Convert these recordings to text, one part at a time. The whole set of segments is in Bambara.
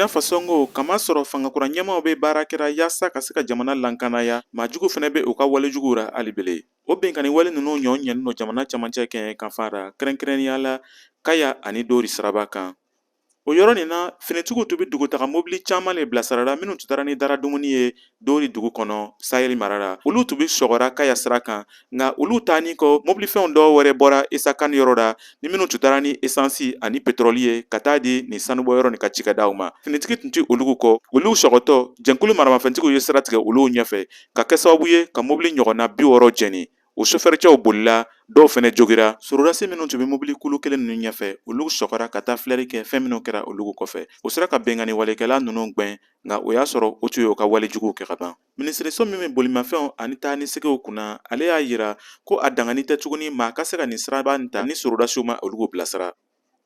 Burkina Faso ko kamasɔrɔ fangakura ɲɛmaaw bɛ baara kɛra yaasa ka se ka jamana lankanaya, maajugu fɛnɛ bɛ u ka walejuguw ra hali bele. O binkanni wale ninnu ɲɔ ɲɛnen don jamana camancɛ kɛɲɛ kanfan ra, kɛrɛnkɛrɛnnenya la Kaya ani Dori siraba kan. O yɔrɔ nin na, finitigiw tun bɛ dugutaga mobili caman le bilasirala minnu tun taara ni dara dumuni ye Dori dugu kɔnɔ Sahel mara la. Olu tun bɛ sɔgɔra Kaya sira kan, nka olu taani kɔ, mobilifɛnw dɔw wɛrɛ bɔra Essakane yɔrɔ la ni minnu tun taara ni esansi ani petrɔli ye ka taa di nin sanubɔyɔrɔ nin ka cikɛdaw ma. Finitigi tun tɛ olu kɔ. Olu sɔgɔtɔ, jɛnkulu maramafɛntigiw ye sira tigɛ olu ɲɛfɛ ka kɛ sababu ye ka mobili ɲɔgɔnna 60 jɛni. O sofɛricɛw bolila, dɔw fɛnɛ jogira. Sorodasi minnu tun bɛ mobili kulu kelen ninnu ɲɛfɛ, olu sɔgɔra ka taa filɛli kɛ fɛn minnu kɛra olu kɔfɛ. U sera ka binkanni walekɛla ninnu gwɛn, nka o y'a sɔrɔ u tun y'u ka wale juguw kɛ ka ban. Minisiriso min bɛ bolimafɛnw ani taa ni seginw kunna, ale y'a yira ko a dangani tɛ tuguni maa ka se ka nin siraba nin ta ni sorodasiw ma olu bilasira.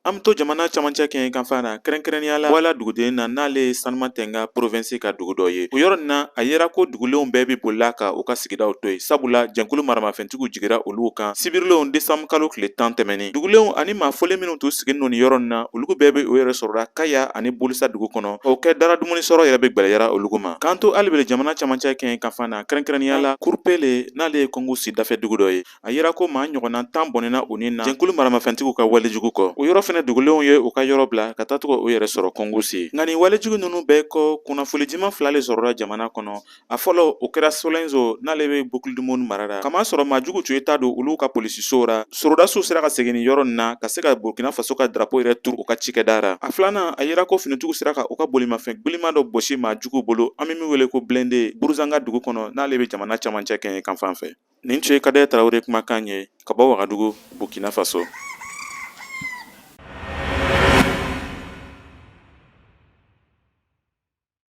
An bɛ to jamana camancɛ kɛɲɛ kanfan na, kɛrɛnkɛrɛnnenya la Wala duguden na, n'ale ye Sanmatenga province ka dugu dɔ ye. O yɔrɔ nin na, a yera ko dugulenw bɛɛ bɛ bolila ka u ka sigidaw to yen, sabula jɛnkulu maramafɛntigiw jigira olu kan sibirilon desanburu kalo tile 10 tɛmɛnen. Dugulenw ani maa fɔlen minnu tun sigilen don nin yɔrɔ nin na, olu bɛɛ bɛ u yɛrɛ sɔrɔla Kaya ani Bolisa dugu kɔnɔ. O kɛ dara dumuni sɔrɔ yɛrɛ bɛ gwɛlɛyara olu ma. K'an to hali bele jamana camancɛ kɛɲɛ kanfan na, kɛrɛnkɛrɛnnenya la Kurupele, n'ale ye Kongosi dafɛ dugu dɔ ye. A yera ko maa ɲɔgɔnna 10 bɔnɛna u ni na jɛnkulu maramafɛntigiw ka walejugu kɔ. O yɔrɔ fɛnɛ dugulenw ye u ka yɔrɔ bila ka taa to u yɛrɛ sɔrɔ Kongosi. Nka nin walejugu ninnu bɛɛ kɔ, kunnafoni fila le sɔrɔla jamana kɔnɔ. A fɔlɔ, o kɛra Solenzo, n'ale bɛ Boucle du Mouhoun mara la, kamasɔrɔ maajugu tun ye taa don olu ka polisiso ra. Sorodasiw sera ka segin nin yɔrɔ nin na ka se ka Burkina Faso ka drapeau yɛrɛ turu u ka cikɛda ra. A filanan, a yera ko finitigiw sera ka u ka bolimafɛn gbiliman dɔ gosi maajuguw bolo, an bɛ min wele ko blindé, Buruzanga dugu kɔnɔ, n'ale bɛ jamana camancɛ kɛɲɛ kanfan fɛ. Nin tun ye Kadɛ Tarawele kumakan ye ka bɔ Wagadugu, Burkina Faso.